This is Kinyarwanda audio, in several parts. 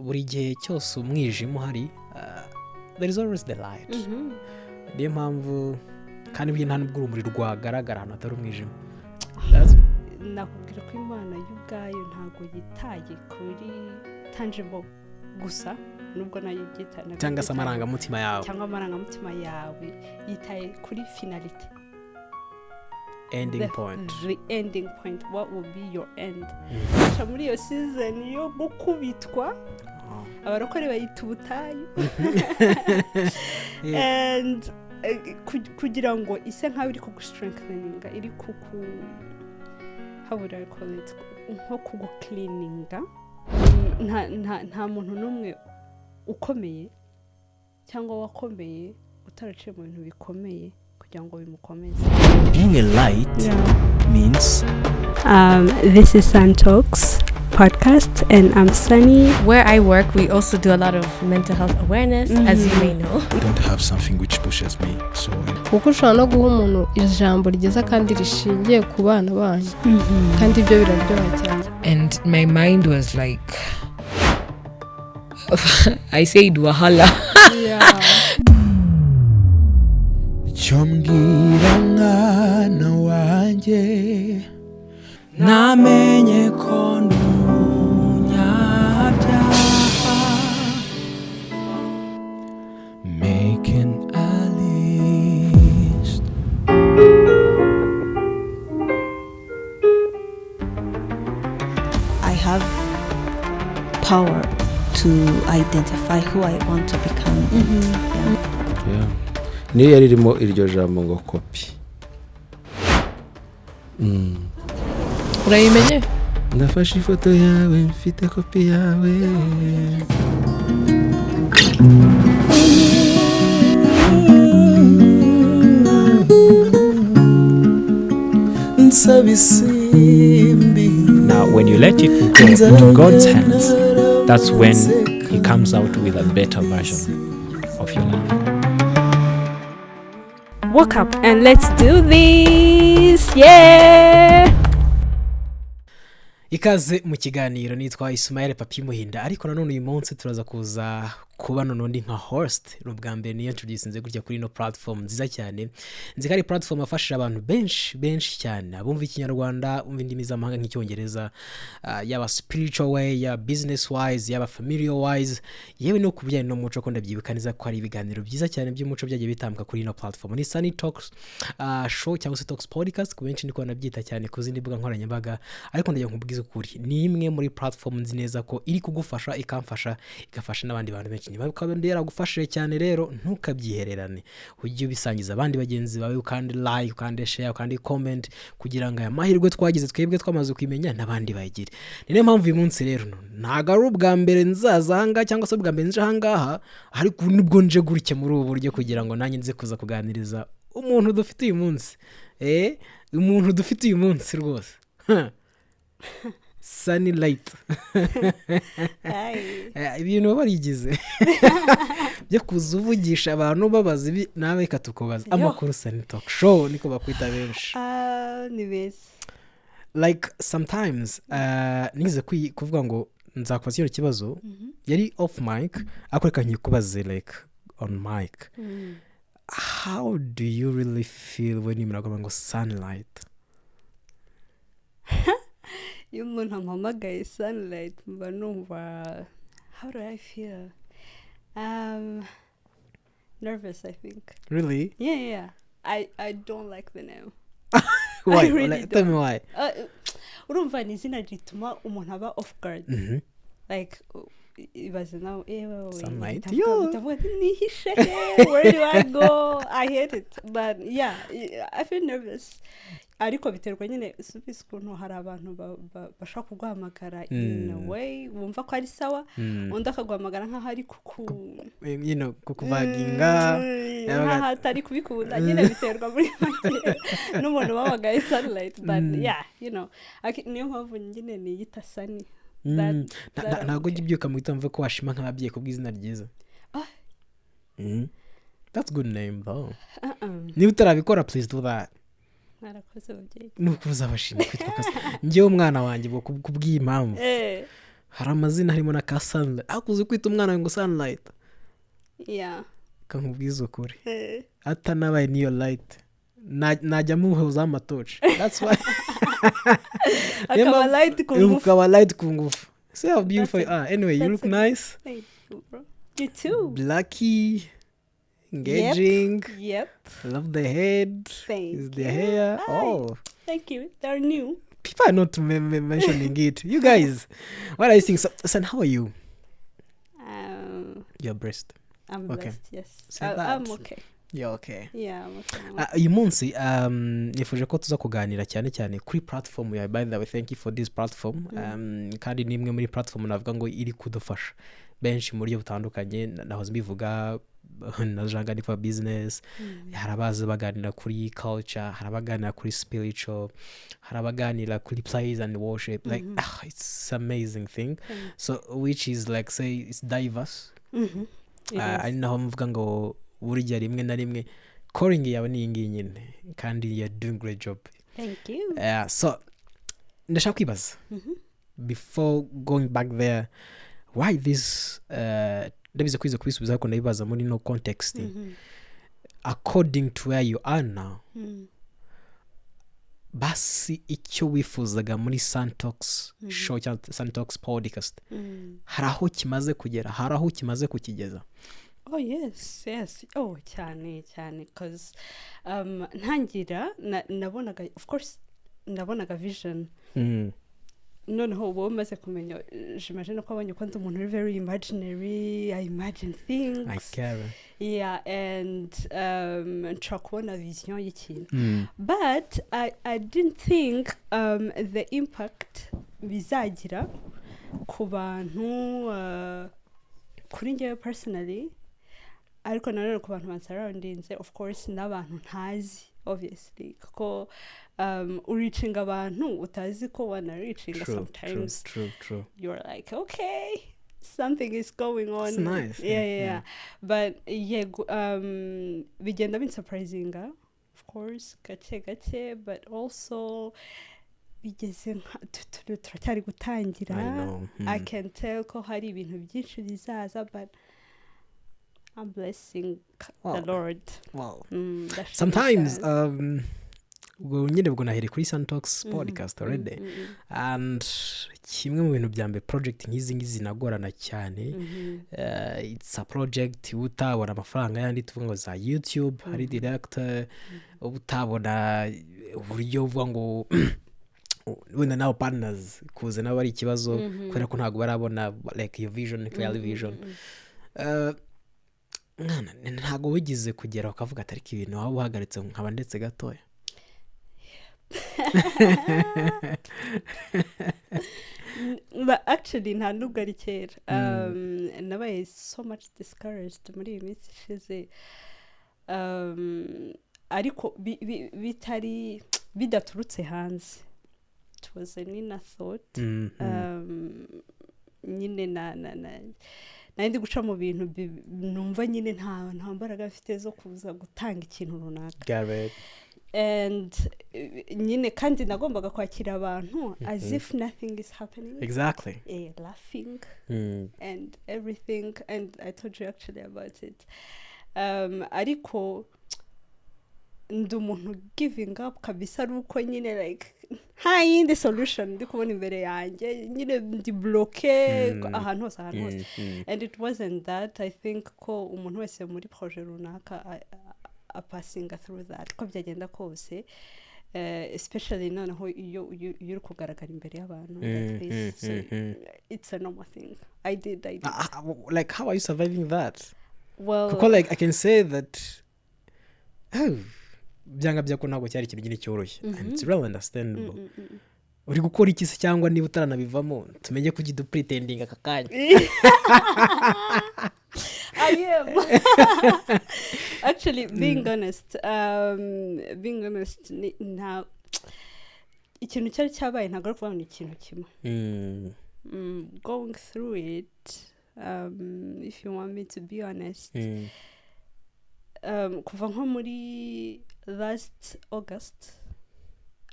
Buri gihe cyose umwijima uhari, there is always the light. Niyo mpamvu kandi burya nta nubwo urumuri rwagaragara ahantu hatari umwijima. Nakubwira ko Imana yo ubwayo ntabwo yitaye kuri tangible gusa, nubwo nayo ibyita nabyo cyangwa se ibyitayeho. Amarangamutima yawe. Cyangwa amarangamutima yawe, yitaye kuri finalité. Ending point. The ending point, what will be your end. Uca muri iyo season yo gukubitwa, abarokore bayita ubutayu, and kugira ngo ise nkaho iri kugustrengtheninga, iri kuku, how would I call it, nko kugucleaninga. Nta muntu n'umwe ukomeye cyangwa wakomeye utaraciye mu bintu bikomeye kugira ngo bimukomeze. Being a light means This is Sun Talks podcast and I'm Sunny. Where I work, we also do a lot of mental health awareness, as you may know. Don't have something which pushes me. So Kuko ushobora no guha umuntu ijambo ryiza kandi rishingiye ku bana banyu, kandi ibyo biraryoha cyane. And my mind was like, I said, "Wahala." Cyo mbwira mwana wanjye, namenye ko ndi umunyabyaha. Making a list. I have power to identify who I want to become. Yeah. Niyo yari irimo iryo jambo ngo kopi. Urayimenye? Ndafashe ifoto yawe, mfite kopi yawe. Nsaba isimbi. Now, when you let it go into God's hands, that's when He comes out with a better version of your life. Wake up and let's do this! Yeah! Ikaze mu kiganiro, nitwa Ismael Papi Muhinda, ariko nanone uyu munsi turaza kuza kuba noneho nka host. Ni ubwa mbere niyo introduce gutya kuri ino platform nziza cyane. Nzi ko ari platform afashije abantu benshi benshi cyane, abumva Ikinyarwanda, bumva indimi z'amahanga nk'Icyongereza, yaba spiritual way, yaba business wise, yaba familial wise, yewe no ku bijyanye n'umuco, ko ndabyibuka neza ko hari ibiganiro byiza cyane by'umuco byagiye bitambuka kuri ino platform. Ni Sunny Talks show cyangwa se Talks podcast, ku benshi niko banabyita cyane ku zindi mbuga nkoranyambaga. Ariko ndagira nkubwize ukuri, ni imwe muri platform nzi neza ko iri kugufasha, ikamfasha, igafasha n'abandi bantu benshi. Niba ukaba yaragufashije cyane rero, ntukabyihererane, ujye ubisangiza abandi bagenzi bawe, ukande like, ukande share, ukande comment, kugira ngo aya mahirwe twagize twebwe twamaze kumenya n'abandi bayigire. Ni niyo mpamvu uyu munsi rero ntabwo ari ubwa mbere nzaza ahangaha cyangwa se ubwa mbere nje ahangaha, ariko nibwo nje gutya muri ubu buryo kugira ngo nanjye nze kuza kuganiriza umuntu dufite uyu munsi, umuntu dufite uyu munsi rwose, Sunny Light. Hi. Ibintu baba barigize byo kuza uvugisha abantu babaza ibi, nawe reka tukubaza. Yo. Amakuru, Sunny Talk Show niko bakwita benshi. Ah, ni beza. Like sometimes nigeze kuvuga ngo nzakubaza kino kibazo, yari off mic, ariko reka nkikubaze like on mic. How do you really feel when you muravuga ngo Sunlight? Iyo umuntu ampamagaye Sunlight, mba numva, how do I feel? Nervous, I think. Really? Yeah, I don't like the name. Why? I really Like, tell me why. Urumva ni izina rituma umuntu aba off guard. Like ibaze nawe, ewe. Sunlight, itavuga yo. Itavuga ati, nihishe he? Where do I go? I hate it, but yeah, I feel nervous, ariko biterwa nyine, subiza ukuntu hari abantu bashobora kuguhamagara in a way wumva ko ari sawa, undi akaguhamagara nk'aho ari kuku Kukuvaginga. Nk'aho atari kubikunda nyine. Biterwa muri make n'umuntu wahamagaye Sunlight, but yeah, niyo mpamvu nyine niyita Sunny. Ntabwo ujya ubyuka mu gitondo wumve ko washima nk'ababyeyi kubw'izina ryiza? Ah. That's good name though. Uh-uh. Niba utarabikora, please do that. Mwarakoze, ababyeyi. Ni uko uzabashima kwitwa kasa. Njyewe umwana wanjye ubwo kubw'iyi mpamvu. Hari amazina harimo na ka Sunlight, ariko uzi kwita umwana ngo Sunlight? Yeah. Kankubwiza ukuri, atanabaye niyo light, najya muhuzaho amatoci. That's why. Akaba light ku ngufu. Ukaba light ku ngufu. See how beautiful you are. Anyway, you That's look nice. Thank you, bro. You too. Blacky, engaging. Yep. I love the head. Thank Is the you. hair. Hi. Oh. Thank you. They're new. People are not mentioning it. You guys, what are you saying? So, son, how are you? You're blessed. I'm Okay. blessed, yes. Say that. I'm okay. You're okay. Yeah, I'm okay. I'm Ah, uyu munsi nifuje ko tuza kuganira cyane cyane kuri platform yawe. By the way, thank you for this platform. Kandi ni imwe muri platform navuga ngo iri kudufasha benshi mu buryo butandukanye. Nahoze mbivuga na Janga for business. Hari abaza baganira kuri culture, hari abaganira kuri spiritual, hari abaganira kuri praise and worship, like it's amazing thing. So which is like, say, it's diverse. It Ah, is. ari naho mvuga ngo burya rimwe na rimwe calling yawe ni iyi ngiyi nyine, kandi you're doing great job. Thank you. So ndashaka kwibaza, before going back there, why this, ndabizi kwiza kubisubiza, ariko ndabibaza muri no context, according to where you are now, basi icyo wifuzaga muri Santox show cyangwa Santox podcast, hari aho kimaze kugera, hari aho kimaze kukigeza? Oh yes. Oh, cyane cyane, cause ntangira nabonaga, of course nabonaga vision. Noneho uba umaze kumenya, j'imagine ko abonye ko ndi umuntu uri very imaginary. I imagine things. I care. Yeah, and nshobora kubona vision y'ikintu, but I didn't think the impact bizagira ku bantu, kuri njyewe personally, ariko nanone ku bantu bansurroundinze, of course n'abantu ntazi, obviously, kuko ureachinga abantu utazi ko wanareachinga sometimes. True true You're like, okay, something is going on. It's nice. Yeah. But yego, bigenda binsurprisinga, of course, gake gake, but also bigeze nka turacyari gutangira. I know. I can tell ko hari ibintu byinshi bizaza, but I'm blessing the Lord. Ndashima Sometimes cyane. Ubwo nyine ubwo nahereye kuri Santox podcast already, and kimwe mu bintu bya mbere, project nk'izi ngizi zinagorana cyane. It's a project uba utabona amafaranga yandi tuvuga ngo za YouTube, hari director uba utabona uburyo uvuga ngo wenda nawe partners kuza nabo ari ikibazo, kubera ko ntabwo barabona like your vision, clear vision. Mwana, ntabwo wigize kugera ukavuga ati ariko ibintu waba uhagaritse nkaba ndetse gatoya? But actually nta nubwo ari kera. Nabaye so much discouraged muri iyi minsi ishize, ariko bitari bidaturutse hanze. It was an inner thought. Nyine na nari ndi guca mu bintu numva nyine nta mbaraga mfite zo kuza gutanga ikintu runaka. Garrett. And nyine kandi nagombaga kwakira abantu as if nothing is happening. Laughing and everything, and I told you actually about it. Ariko ndi umuntu giving up kabisa ari uko nyine like nta yindi solution ndi kubona imbere yanjye, nyine ndi bloqué ahantu hose, ahantu hose. And it wasn't that. I think ko umuntu wese muri projet runaka apassinga through that, ko byagenda kose, especially noneho iyo uri kugaragara imbere y'abantu like this. So it's a normal thing. I did. Like, how are you surviving that? Well, kuko like I can say that, oh, byanga byako ntabwo cyari ikintu nyine cyoroshye, and it's really understandable. Uri gukora iki se, cyangwa niba utaranabivamo tumenye ko ujya pretending aka kanya? I am actually being honest, being honest, nta ikintu cyari cyabaye, ntabwo ari ukuvuga ngo ni ikintu kimwe. Going through it, if you want me to be honest, kuva nko muri last August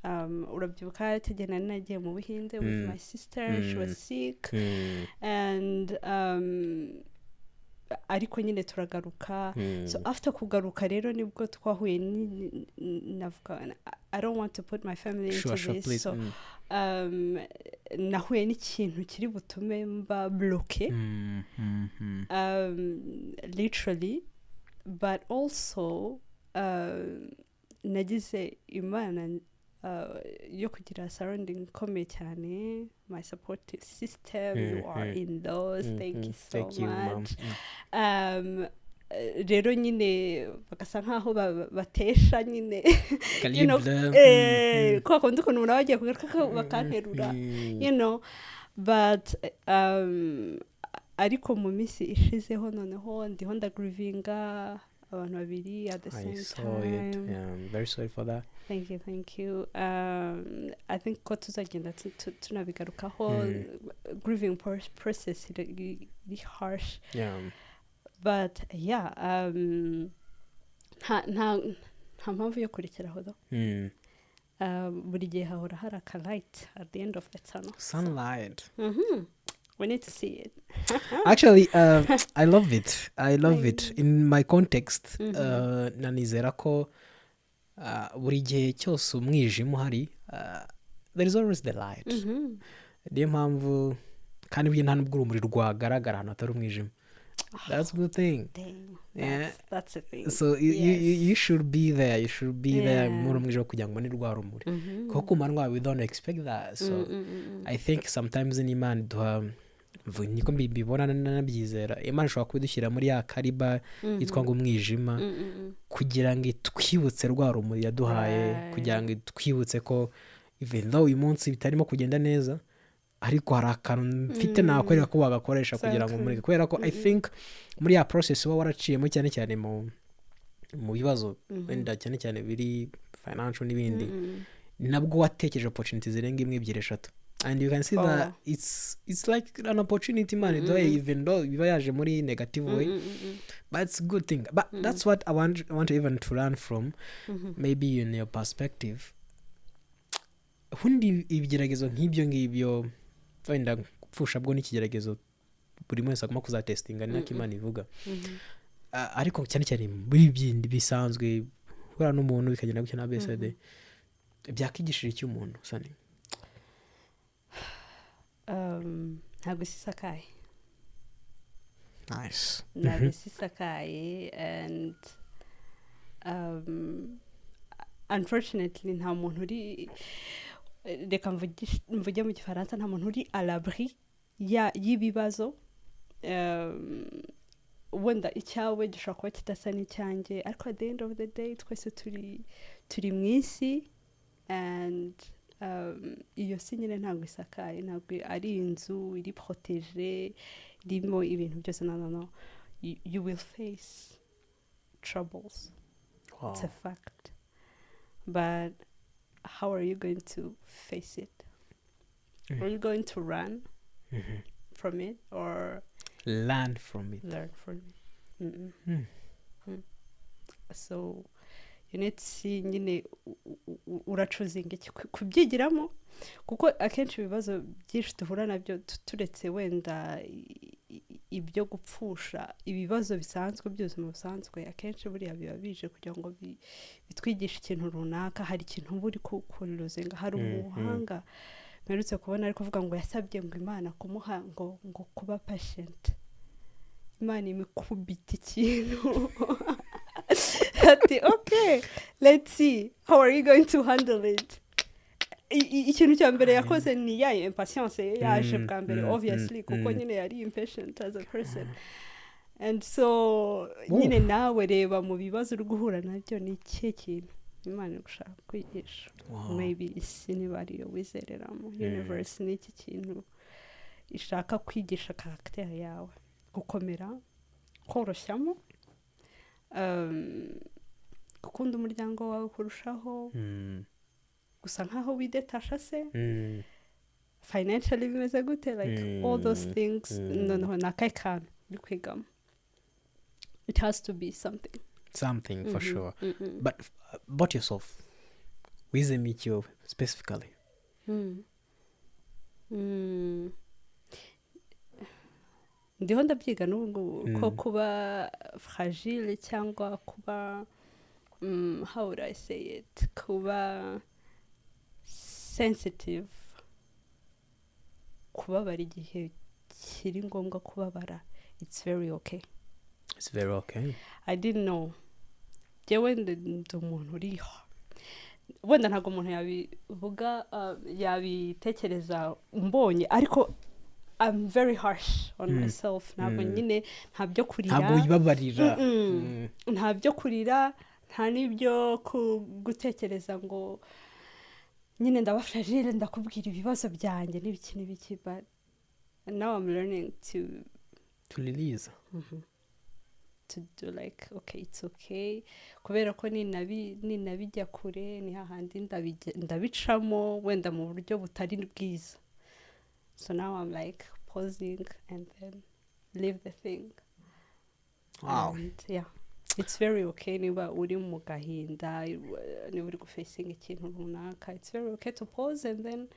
Urabyibuka cyagihe nari nagiye mu Buhinde with my sister, she was sick, and ariko nyine turagaruka. So after kugaruka rero nibwo twahuye navuga, I don't want to put my family into this, please. so nahuye n'ikintu kiri butume mba bloqué, literally, but also nagize Imana yo kugira surrounding ikomeye cyane, my support system, you are in those. Thank you so Thank you, mom. much. Rero nyine bagasa nkaho batesha nyine Calibre. Kwa kundi ukuntu umuntu aba agiye kugaruka bakanterura, but ariko mu minsi ishizeho noneho ndiho ndagrievinga abantu babiri at the I same saw it. time. Yeah, I'm very sorry for that. Thank you, thank you. I think ko tuzagenda tunabigarukaho. Grieving process iri harsh, but yeah, nta mpamvu yo kurekeraho though. Buri gihe hahora hari aka light at the end of the tunnel. Sunlight. We need to see it. Actually, I love it. I love it. In my context, nanizera ko buri gihe cyose umwijima uhari, there is always the light. Niyo mpamvu kandi burya nta nubwo urumuri rwagaragara ahantu hatari umwijima. That's a good thing. Dang, that's the thing. So you should be there. You should be there muri umwijima kugira ngo ubone rwa rumuri. Kuko ku manywa we don't expect that. So I think sometimes n'Imana iduha, niko mbibona, nanabyizera, Imana ishobora kubidushyira muri ya kariba yitwa ngo umwijima kugira ngo itwibutse rwa rumuri yaduhaye, kugira ngo itwibutse ko even though uyu munsi bitarimo kugenda neza, ariko hari akantu mfite nakwereka ko wagakoresha kugira ngo umurike, kubera ko I think muri ya process uba waraciyemo, cyane cyane mu bibazo wenda cyane cyane biri financial n'ibindi, nabwo watekereje opportunity zirenga imwe, ebyiri, eshatu, and you can see that it's like an opportunity man iduhaye, even though biba yaje muri negative way, but it's a good thing. But that's what I want even to learn from, maybe in your perspective. Ubundi ibigeragezo nk'ibyo ngibyo, wenda gupfusha bwo n'ikigeragezo buri wese agomba kuzatestinga, ni nako Imana ivuga. Ariko cyane cyane muri bindi bisanzwe, guhura n'umuntu bikagenda gutya na BCD, byakigishije iki umuntu, Sani? Ntabwo isi isakaye. Nice. Ntabwo isi isakaye, and unfortunately nta muntu uri, reka mvuge mu Gifaransa, nta muntu uri à l'abri y'ibibazo. Wenda icyawe gishobora kuba kidasa n'icyanjye, ariko at the end of the day twese turi mu isi, and iyo si nyine ntabwo isakaye, ntabwo ari inzu iri protégée irimo ibintu byose. No, no, no, you will face troubles. It's a fact, but how are you going to face it? Are you going to run from it or Learn from it? Learn from it? So you need to see nyine urachoosinga iki kubyigiramo, kuko akenshi ibibazo byinshi duhura nabyo, turetse wenda ibyo gupfusha, ibibazo bisanzwe by'ubuzima busanzwe, akenshi buriya biba bije kugira ngo bitwigishe ikintu runaka. Hari ikintu uba uri kulosinga. Hari umuhanga mperutse kubona ari kuvuga ngo yasabye ngo Imana kumuha ngo kuba patient, Imana imikubita ikintu, ati: "Okay, let's see how are you going to handle it." Ikintu cya mbere yakoze ni ya impatience ye yaje bwa mbere, obviously, kuko nyine yari impatient as a person. And so nyine nawe reba mu bibazo uri guhura nabyo, ni ikihe kintu Imana iri gushaka kwigisha? Maybe isi niba ariyo wizereramo, universe, ni iki kintu ishaka kwigisha caractère yawe? Gukomera, koroshyamo, gukunda umuryango wawe kurushaho, gusa nkaho widétacha se, financially bimeze gute, like all those things. Noneho ni akahe kantu uri kwigamo? It has to be something. Something for sure. But about yourself, Wizemo iki wowe specifically? Ndiho ndabyiga n'ubu ngubu ko kuba fragile cyangwa kuba, how would I say it, kuba sensitive, kubabara igihe kiri ngombwa kubabara, it's very okay. It's very okay. I didn't know. Njyewe ndi umuntu uriho, wenda ntabwo umuntu yabivuga, yabitekereza mbonye, ariko I'm very harsh on myself. Ntabwo nyine, nta byo kurira. Ntabwo wibabarira. Nta byo kurira, nta n'ibyo gutekereza ngo nyine ndaba fragile, ndakubwira ibibazo byanjye n'ibiki n'ibiki, but now I'm learning to to release. To do like, okay, it's okay, kubera ko ninabijya kure ni hahandi ndabicamo wenda mu buryo butari bwiza. So now I'm like pausing and then leave the thing. And yeah, it's very okay niba uri mu gahinda, niba uri gufacinga ikintu runaka, it's very okay to pause and then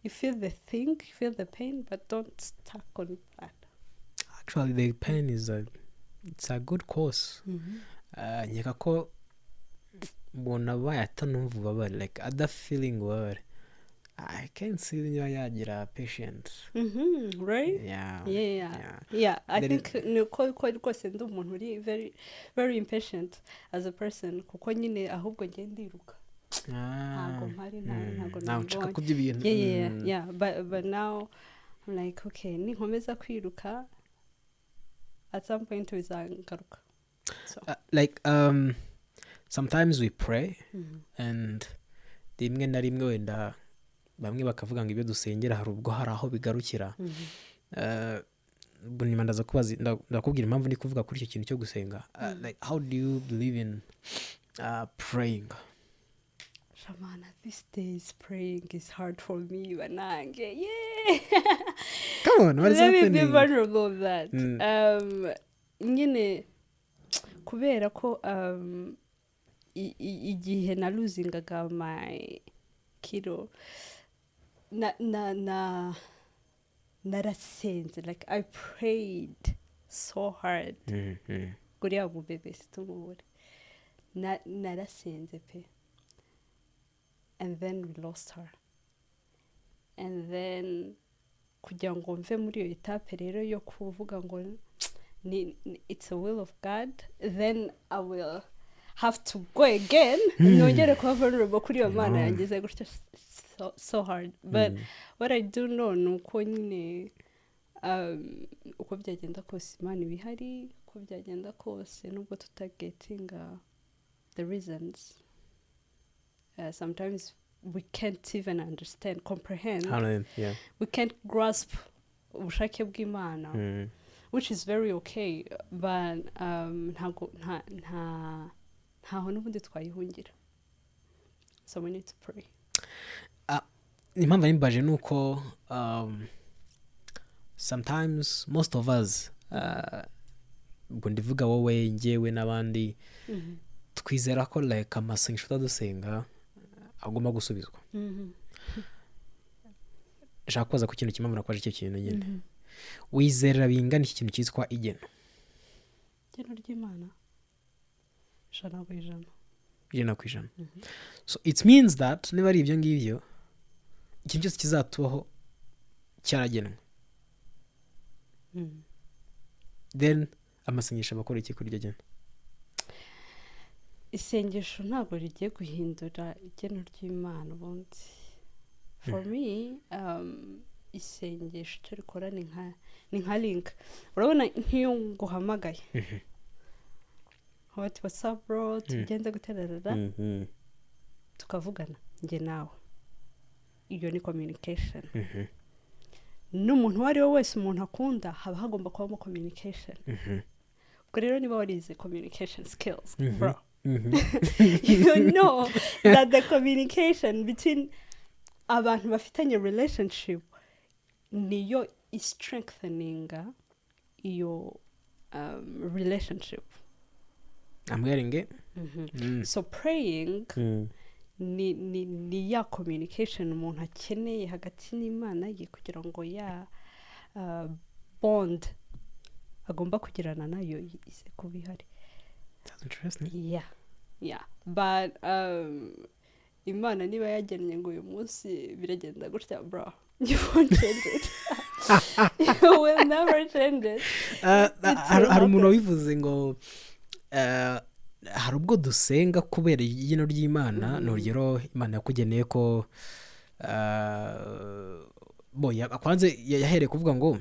you feel the thing, you feel the pain, but don't stuck on that. Actually, the pain is a it's a good cause. Nkeka ko umuntu abaye atanumva ububabare, like other feeling ububabare, I can't see niba yagira patient. Right. Yeah. Yeah, I Then think ni ko rwose ndi umuntu uri very very impatient as a person, kuko nyine ahubwo njye ndiruka, ntabwo mpari, ntabwo Ntabwo nshaka nabibonye. Kurya ibintu. Yeah, but now I'm like, okay, ninkomeza kwiruka, at some point bizangaruka, so. Like sometimes we pray and rimwe na rimwe wenda bamwe bakavuga ngo ibyo dusengera hari ubwo hari aho bigarukira. Ubwo nyuma ndaza kubaza, ndakubwira impamvu ndi kuvuga kuri icyo kintu cyo gusenga. Like, how do you believe in praying? Shamana, these days praying is hard for me, banange, yeah. Come on, what is Let me be happening? Vulnerable on that. Nyine kubera ko igihe na losingaga my kiddo, na narasenze, like I prayed so hard kuriya mubebe situmubure. Narasenze pe, and then we lost her, and then kugira ngo mve muri iyo étape rero yo kuvuga ngo ni it's a will of God, then I will have to go again, nongere kuba vulnerable kuri iyo Mana yangize gutyo, so, so hard. But what I do know ni uko nyine uko byagenda kose Imana iba ihari, uko byagenda kose nubwo tutagetinga the reasons, sometimes we can't even understand, comprehend, Hallelujah. Yeah. we can't grasp ubushake bw'Imana, which is very okay, but ntago nta ntaho n'ubundi twayihungira, so we need to pray. Impamvu nimbaje ni uko sometimes most of us, ubwo ndivuga wowe, njyewe n'abandi, twizera ko like amasengesho tuba dusenga agomba gusubizwa. Nshaka kubaza ku kintu kimwe, nakwaje icyo kintu nyine, wizerera bingana iki kintu cyitwa igeno? Igeno ry'Imana, 100%. 100%. So it means that niba ari ibyo ngibyo, ikintu cyose kizatubaho cyaragenwe. Then amasengesho aba akora iki kuri iryo geno? Isengesho ntabwo rigiye guhindura igeno ry'Imana. Ubundi for me, isengesho icyo rikora ni nka link. Urabona nk'iyo nguhamagaye bati, "What's up, bro, tugende gutererera," tukavugana njye nawe, iyo ni communication. N'umuntu uwo ari we wese umuntu akunda, haba hagomba kubamo communication. Ubwo rero niba warize communication skills, bro, you know that the communication between abantu bafitanye relationship niyo strengtheninga iyo relationship. I'm getting it. So praying Ni ya communication umuntu akeneye hagati n'Imana ye kugira ngo ya bond agomba kugirana nayo ize kuba ihari. That's interesting. Yeah, but Imana niba yagennye ngo uyu munsi biragenda gutya, bro, you won't change it, you will never change it. It will Hari umuntu happen. Wabivuze ngo hari ubwo dusenga kubera igeno ry'Imana. Ni urugero, Imana yakugeneye ko bo kwanze yahereye kuvuga ngo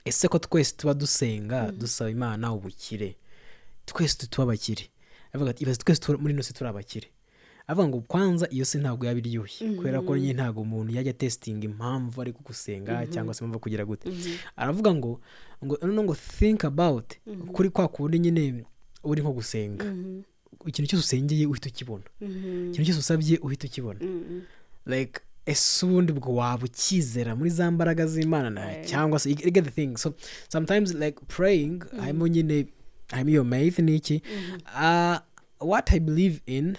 ese ko twese tuba dusenga dusaba Imana ubukire, twese tuba abakire? Avuga ati ibaze twese muri ino si turi abakire. Avuga ngo kwanza iyo si ntabwo yaba iryoshye, kubera ko nyine ntabwo umuntu yajya testinga impamvu ari gusenga cyangwa se impamvu kugira gute. Aravuga ngo noneho ngo think about kuri kwa kundi nyine uri nko gusenga, ikintu cyose usengeye uhita ukibona, ikintu cyose usabye uhita ukibona. Like, ese ubundi bwo waba ukizera muri za mbaraga z'Imana cyangwa se you get the thing? So sometimes, like, praying harimo nyine, harimo iyo faith n'iki. What I believe in,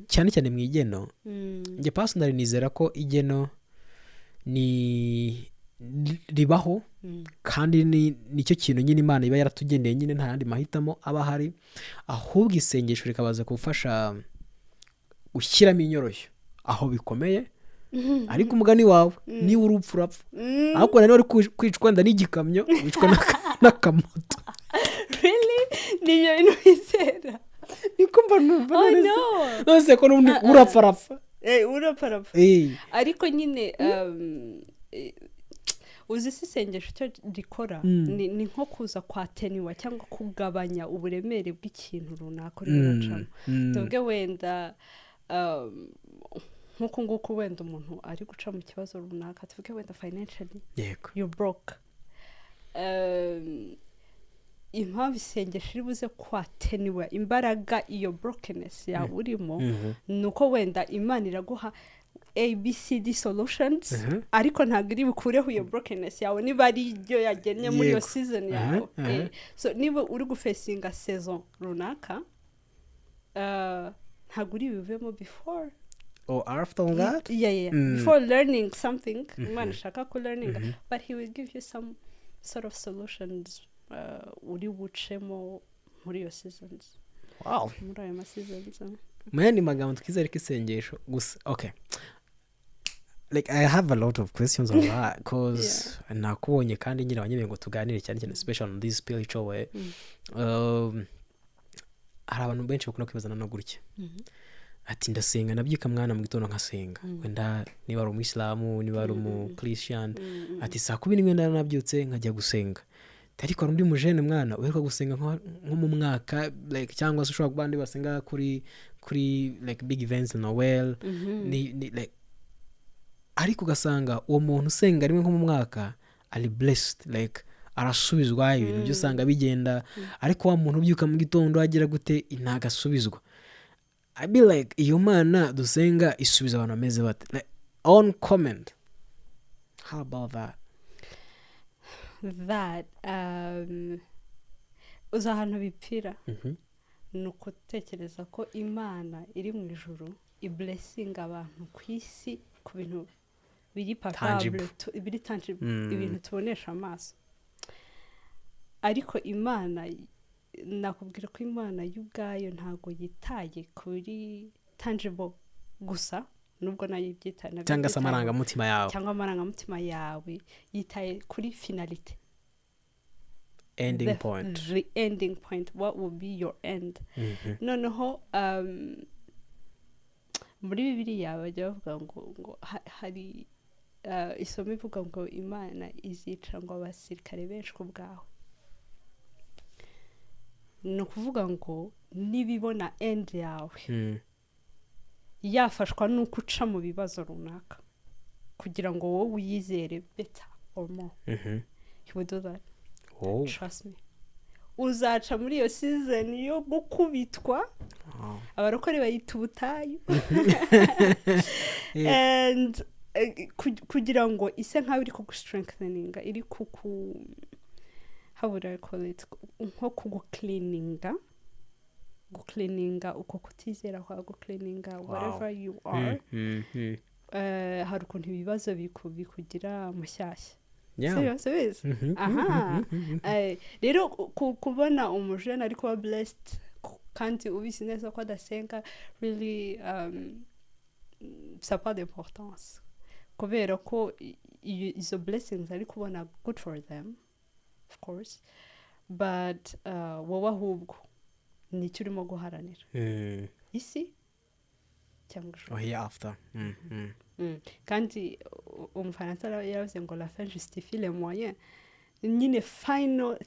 cyane cyane mu igeno, njye personally nizera ko igeno ni ribaho kandi ni nicyo kintu nyine Imana iba yaratugeneye nyine, nta yandi mahitamo aba ahari. Ahubwo isengesho rikabaza gufasha gushyiramo inyoroshyo aho bikomeye. Ariko umugani wawe, niba urupfu urapfa, ariko nanone uri kwicwa wenda n'igikamyo, wicwa n'akamoto. Really? Niyo bintu wizera? Niko mba numva. Oh, none se no. None se ko n'ubundi urapfa arapfa. Urapfa arapfa. Ariko nyine uzi se isengesho icyo rikora? Ni nko kuza kwattenuate cyangwa kugabanya uburemere bw'ikintu runaka urimo uracamo. Tuvuge wenda nk'uku nguku, wenda umuntu ari guca mu kibazo runaka, tuvuge wenda financially you broke. Impamvu isengesho iri buze kwattenuate imbaraga iyo brokenness yawe urimo, ni uko wenda Imana iraguha ABCD solutions, ariko ntabwo iri bukureho iyo brokenness yawe niba ari ibyo yagennye muri iyo season yawe. So niba uri gufacinga season runaka, ntabwo uri buvemo before or after that. Yeah. Before learning something Imana ishaka ko learning, but he will give you some sort of solutions uri bucemo muri iyo seasons, muri ayo ma seasons. Mu yandi magambo, twizere ko isengesho gusa, okay, like, I have a lot of questions on that 'cause nakubonye kandi nyine wanyemeye ngo tuganire cyane cyane special on this spiritual way. Hari abantu benshi bakunda kwibazana no gutya ati ndasenga, nabyuka mwana mu gitondo nkasenga, wenda niba ari umuyisilamu, niba ari umu-Christian, ati saa 11 naranabyutse nkajya gusenga. Ariko hari undi mujene mwana uheruka gusenga nko mu mwaka, like, cyangwa se ushobora kuba abandi basenga kuri like big events, Noel, ni like, ariko ugasanga uwo muntu usenga rimwe nko mu mwaka ari blessed, like arasubizwa ibintu byose, usanga bigenda, ariko wa muntu ubyuka mu gitondo agira gute ntabwo asubizwa. I be like, iyo Mana dusenga isubiza abantu bameze bate? Like, on comment, how about that? That uzi ahantu bipfira ni ukutekereza ko Imana iri mu ijuru iblessinga abantu ku isi ku bintu biri Tangible. palpable, biri tangible, ibintu tubonesha amaso. Ariko Imana, nakubwira ko Imana yo ubwayo ntabwo yitaye kuri tangible gusa, nubwo nayo ibyitaye nabyo cyangwa se ibyitayeho. Amarangamutima yawe. Cyangwa amarangamutima yawe. Yitaye kuri finalité, ending point. The ending point, what will be your end. Noneho muri Bibiliya bajya bavuga ngo hari isomo ivuga ngo Imana izica ngo abasirikare benshi ku bwawe. Ni ukuvuga ngo nibibona end yawe yafashwa n'uko uca mu bibazo runaka kugira ngo wowe uyizere better or more, he will do that. Trust me, uzaca muri iyo season yo gukubitwa. Abarokore bayita ubutayu. And kugira ngo ise nkaho iri kugustrengtheninga, iri kuku, how would I call it, nko kugucleaninga. Gucleaninga uko kutizera kwawe, gucleaninga whatever you are. Hari ukuntu ibibazo bikugira mushyashya. Sibyo, subizi? Aha. Rero kubona umujene ari kuba blessed kandi ubizi neza ko adasenga, really, ça pas d'importance, kubera ko izo blessings ari kubona, good for them of course, but wowe ahubwo ni icyo urimo guharanira, isi cyangwa ijuru? Or hereafter. Kandi umufaransa yaravuze ngo "La fin justifie les moyens." Nyine final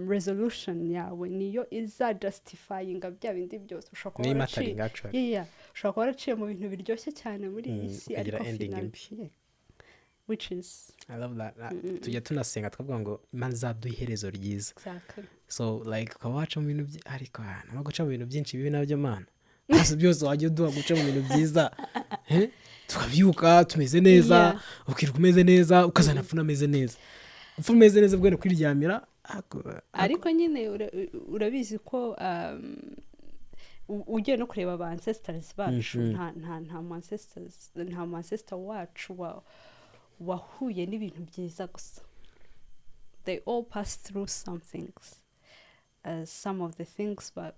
resolution yawe niyo iza justifyinga bya bindi byose. Ushobora kuba Niyo waraciye imatteringa actually. Yeah. Ushobora kuba waraciye mu bintu biryoshye cyane muri iyi si, ukagira ariko ending final mbi. Yeah. Which is I love that. Tujya tunasenga tukavuga ngo Imana izaduha iherezo ryiza. Exactly. So like ukaba waca mu bintu ariko ntabwo guca mu bintu byinshi bibi nabyo, Mana, byose byose wajya uduha guca mu bintu byiza. Tukabyuka tumeze neza, ukirirwa umeze neza, ukazanapfa unameze neza, upfa umeze neza bwenda kwiryamira Ariko nyine urabizi ko ugiye no kureba ba ancestors bacu, nta mu ancestors, nta mu ancestor wacu wahuye n'ibintu byiza gusa. They all pass through some things, some of the things, but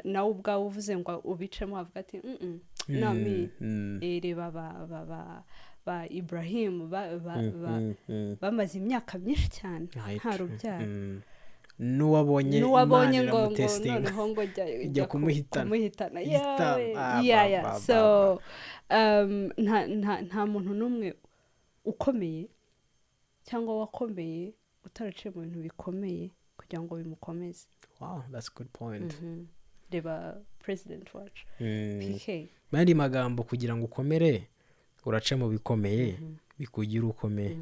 nawe ubwawe uvuze ngo ubicemo wavuga ati "No me." Reba ba Ibrahim bamaze imyaka myinshi cyane nta rubyaro. N'uwabonye N'uwabonye Imana ngo iramutestinga. Noneho ngo jya Ijya jya kumuhitana. Kumuhitana. Ihita- Yewe. Ah, Yeah, ba, yeah. ba, So ba. nta muntu n'umwe ukomeye cyangwa wakomeye utaraciye mu bintu bikomeye kugira ngo bimukomeze. Wow, that's a good point. Reba president wacu, PK. Mu yandi magambo, kugira ngo ukomere uraca mu bikomeye bikugira ukomeye,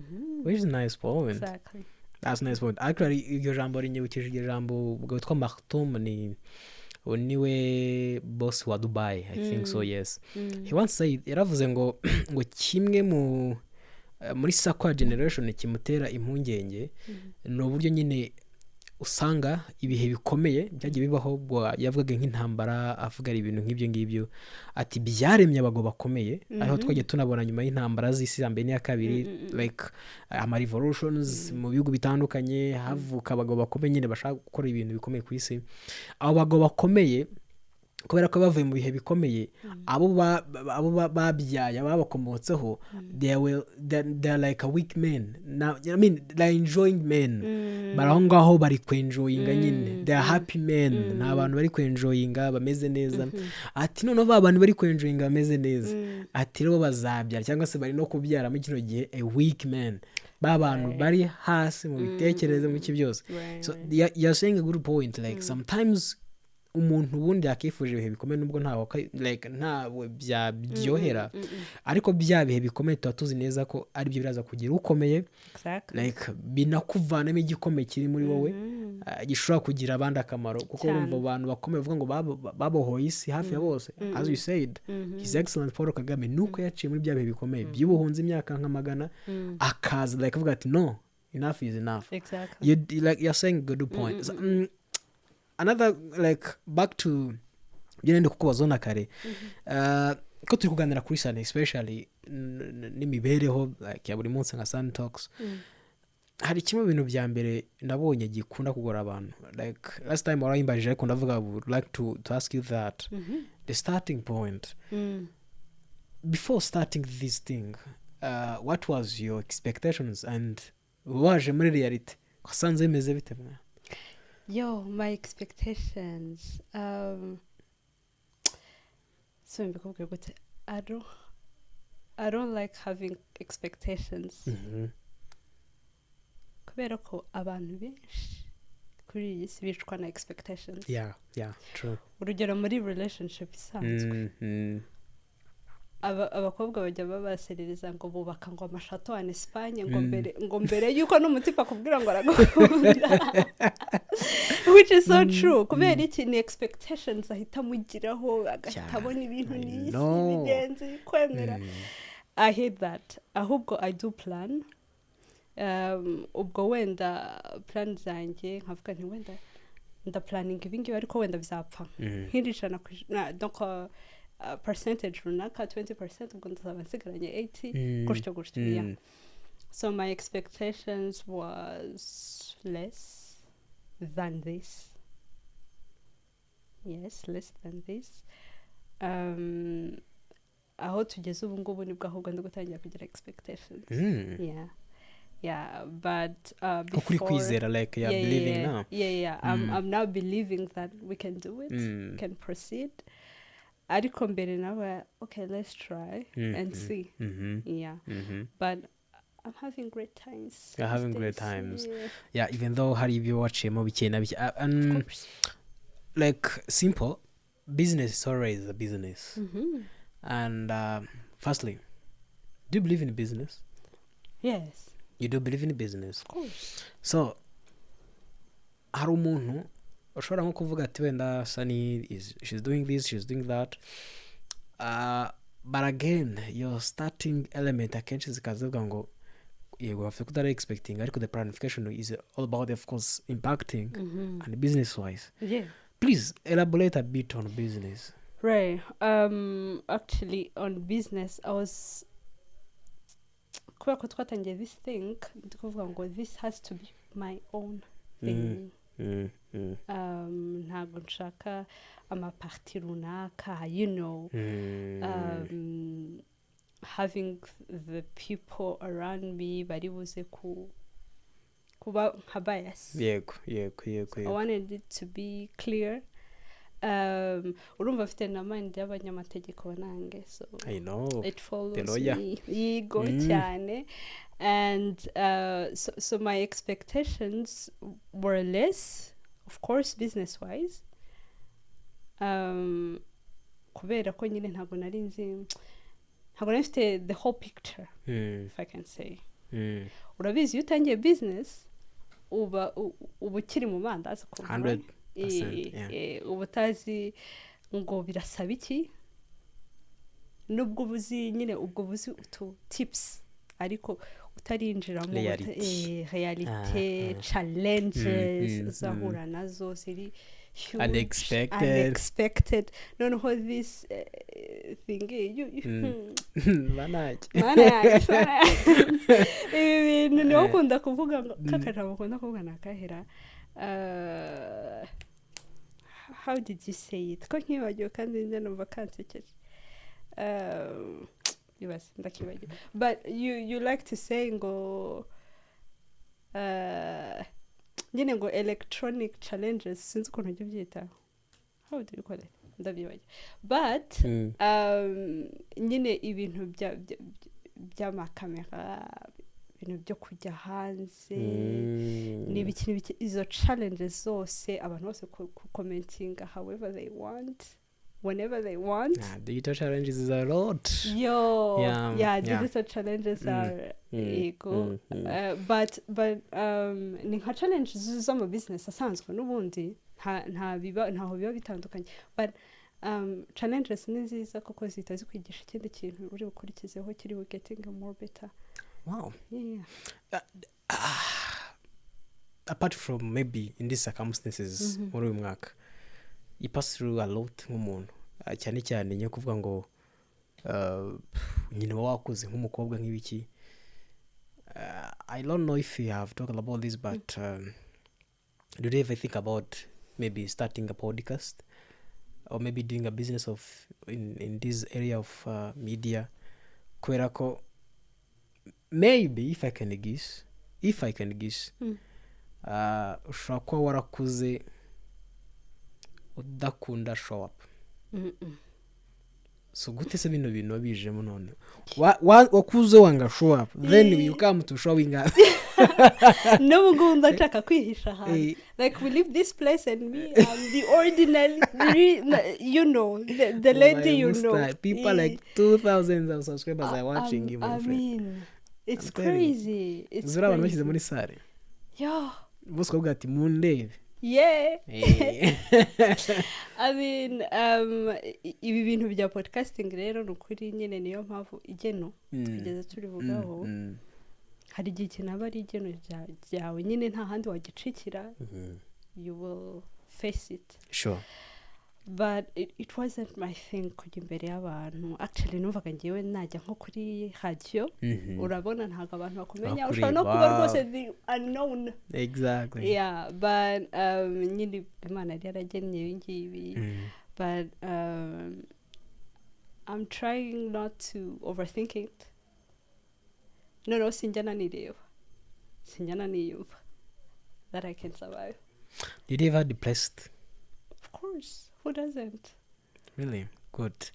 which is nice point. Exactly. That's nice point. Actually, iryo jambo rinyibukije iryo jambo ubwo witwa Maktoum, ni uwo niwe boss wa Dubai, I think so. Yes. He once said, yaravuze ngo kimwe mu muri sakwa generation kimutera impungenge ni uburyo nyine usanga ibihe bikomeye byagiye bibaho. Ubwo yavugaga nk'intambara, avuga ibintu nk'ibyo ngibyo, ati byaremye abagabo bakomeye, ariho twagiye tunabona nyuma y'intambara z'isi ya mbere n'iya kabiri, like ama revolutions mu bihugu bitandukanye, havuka abagabo bakomeye nyine bashaka gukora ibintu bikomeye ku isi. Abo bagabo bakomeye, kubera ko bavuye mu bihe bikomeye, abo babyaye, ababakomotseho, they are like a weak men now. I mean, they are enjoying men, bari aho ngaho bari kwenjoyinga nyine, they are happy men, ni abantu bari kwenjoyinga bameze neza. Ati noneho ba bantu bari kwenjoyinga bameze neza, ati rero bazabyara cyangwa se bari no kubyara muri kino gihe a weak man, ba bantu bari hasi mu bitekerezo, mu ki byose. So you're saying a good point, like sometimes umuntu ubundi yakifuje ibihe bikomeye, nubwo ntawe like ntawe byaryohera, ariko bya bihe bikomeye tuba tuzi neza ko aribyo biraza kugira ukomeye. Like binakuvanamo igikomeye kiri muri wowe, gishobora kugira abandi akamaro, kuko urumva abantu bakomeye bavuga ngo babohoye isi hafi ya bose, as you said, His Excellence Paul Kagame, nuko yaciye muri bya bihe bikomeye by'ubuhunzi imyaka nka magana, akaza like avuga ati "No, enough is enough." You like you're saying good point. So, another, like back to ibyo nenda kukubaza na kare, ko turi kuganira kuri sane especially n'imibereho like ya buri munsi nka Sun Talks, hari kimwe mu bintu bya mbere nabonye gikunda kugora abantu. Like last time warayimbajije, ariko ndavuga I would like to ask you that, the starting point, before starting this thing, what was your expectations, and waje muri reality wasanze bimeze bite mwa? Yo, my expectations. So mbikubwira gute? I don't like having expectations. Kubera ko abantu benshi kuri iyi si bicwa na expectations. Yeah, true. Urugero muri relationship isanzwe, abakobwa bajya babaserereza ngo bubaka ngo amashato en Espagne, ngo mbere yuko n'umutipe akubwira ngo aragukunda, which is so true. Kubera iki? Ni expectations ahita amugiraho, agahita abona ibintu I n'isi know. bigenze kwemera. I hate that. Ahubwo I do plan. Ubwo wenda plan zanjye nkavuga nti wenda Ndaplanninga ibingibi, ariko wenda bizapfa nk'iri 100%, donc percentage runaka, 20%, ubwo ndazaba nsigaranye 80, gutyo gutyo. Yeah, so my expectations was less than this, yes, less than this. Aho tugeze ubu ngubu nibwo ahubwo ndi gutangira kugira expectations. Yeah, but Kuko uri before kwizera, like you are believing now. Yeah, I'm now believing that we can do it, can proceed. Ariko mbere nawe, okay, let's try and see. Yeah, but I'm having great times You're these having great days. times. Yeah. Yeah, even though hari ibyo waciyemo bike na bike. Of course. Like, simple business is always a business. And firstly, do you believe in business? Yes. You do believe in business? Of course. So hari umuntu ushobora nko kuvuga ati wenda Sunny is, she's doing this, she's doing that, but again your starting element akenshi zikaza zivuga ngo yego bafite kutari expecting, ariko the planification is all about, of course, impacting and business wise. Please elaborate a bit on business. Right. Actually, on business, I was, kubera ko twatangiye this thing, ndi kuvuga ngo this has to be my own thing. Ntabwo nshaka amaparti runaka, having the people around me bari buze ku kuba nka bias. yego yego yego I wanted it to be clear. Urumva mfite na mind y'abanyamategeko banange, so I know. it follows The lawyer. me, yigo cyane. And so my expectations were less, of course, business wise, kubera ko nyine ntabwo nari nzi, ntabwo nari mfite the whole picture, if I can say. Urabizi, iyo utangiye business uba ukiri mu mandazi ukuntu, 100%, right? Yeah. Uba utazi ngo birasaba iki, nubwo uba uzi nyine, ubwo buzi utu tips, ariko utarinjiramo Reality. Reality, challenges uzahura nazo ziri huge, Unexpected. Unexpected. Noneho this thing you Banaki. Mana yanjye, mana yanjye. Ibi bintu niho ukunda kuvuga ngo kakajambo ukunda kuvuga ni akahera. How did you say it, ko nkibagiwe kandi njya numva kansekeje? Ibaze ndakibagiwe, but you like to say ngo nyine ngo electronic challenges, sinzi ukuntu ujya ubyita, how do you call it, ndabyibagiwe, but nyine ibintu by'amakamera, ibintu byo kujya hanze, ni ibiki n'ibiki, izo challenges zose, abantu bose ku commentinga however they want, whenever they want. Ah, digital challenges is a lot. Yo, yeah, digital challenges are ego, but ni nka challenges zo mu business asanzwe n'ubundi, nta biba, ntaho biba bitandukanye, but challenges ni nziza kuko zihita zikwigisha ikindi kintu uri bukurikizeho kiri bu getting more better. Yeah. Apart from maybe in these circumstances, muri uyu mwaka you pass through a lot nk'umuntu. Ah, cyane cyane nyo kuvuga ngo nyine uba wakuze nk'umukobwa nk'ibiki. I don't know if you have talked about this, but do you ever think about maybe starting a podcast or maybe doing a business of in this area of media? Kubera ko maybe if I can guess, ushobora kuba warakuze udakunda show up. So gute se bino bintu wabijemo none? Wakuze wanga show up, then you come to showing up. N'ubu ngubu ndashaka kwihisha ahantu. Like, we leave this place and me, I'm the ordinary, the lady, you know. Musta, people like 2000 of subscribers are watching you, my I friend. mean, it's I'm telling you. crazy, it's Zuri abantu bashyize crazy. muri salle Yo. bose ukavuga ati mundebe. Yeah. I mean, ibi bintu bya podcasting rero ni ukuri nyine, niyo mpamvu igeno tugeze turivugaho. Hari igihe ikintu aba ari igeno ryawe nyine, nta handi wagicikira. You will face it. But it wasn't my thing kujya imbere y'abantu. Actually, numvaga ngewe najya nko kuri radiyo, urabona ntabwo abantu bakumenya, ushobora no kuba Bakureba. rwose the unknown. Yeah, but nyine Imana yari yaragennye ibi ngibi. But I'm trying not to overthink it. Noneho sinjya nanireba, sinjya naniyumva that I can survive. Did you ever depressed? Of course, who doesn't? Really good.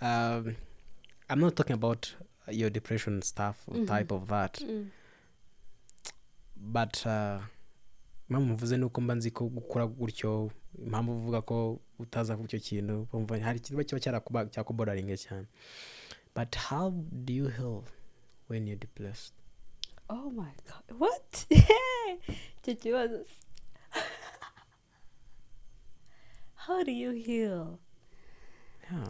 I'm not talking about your depression stuff or type of that, but impamvu mvuze ni uko mba nzi ko gukora gutyo, impamvu uvuga ko utaza kuba icyo kintu, bumva hari ikintu kiba cyakubotheringa cyane. But how do you heal when you're depressed? Oh my God, what? Icyo kibazo, how do you heal? Yeah.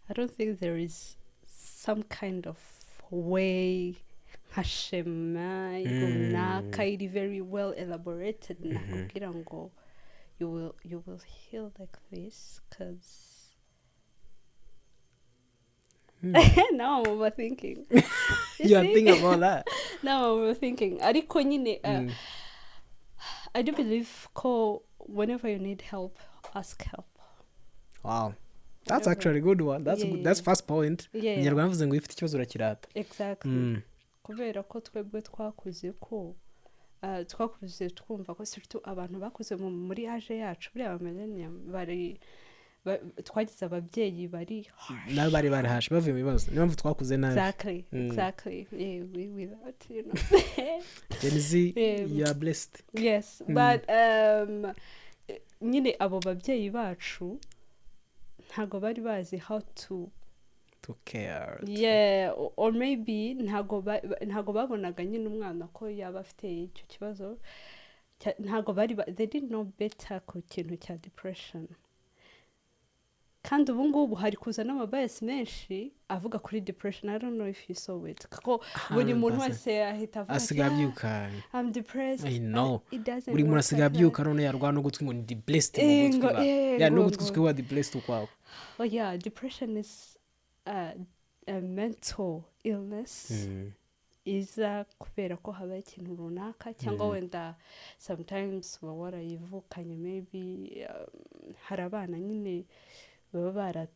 I don't think there is some kind of way, nka schéma runaka iri very well elaborated nakubwira ngo you will heal like this, 'cause now I'm overthinking. You are See? Thinking about that. Now I'm overthinking. Ariko nyine I do believe ko whenever you need help, ask help. Wow, that's Whenever. Actually a good one. That's good. That's first point. Inyarwanda mvuze ngo iyo ufite ikibazo urakirata. Exactly. Kubera ko twebwe twakuze ko twakuze twumva ko, surtout abantu bakuze muri age yacu, buriya ba millennium bari twagize ababyeyi bari harsh. Nabo bari harsh, bavuye mu bibazo, niyo mpamvu twakuze nabi. Exactly. Exactly, yeah, we without Gen Z, you are blessed. Yes. But nyine abo babyeyi bacu ntabwo bari bazi how to to care. Yeah, or maybe ntabwo babonaga nyine umwana ko yaba afite icyo kibazo ntabwo bari they didn't know better ku kintu cya depression. Kandi ubu ngubu hari kuza n'amabias menshi avuga kuri depression. I don't know if you saw it, kuko buri muntu 100%. Wese ahita avuga ati, Asigaye "Ah, abyuka. I'm depressed." I know. It doesn't Buri muntu work asigaye like that. abyuka none yarwara n'ugutwi ngo ni depressed mu gutwi ba. Yeah, n'ugutwi kuba depressed ukwawe. Oh yeah, depression is a mental illness iza kubera ko habaye ikintu runaka, cyangwa wenda sometimes uba warayivukanye. Maybe hari abana nyine baba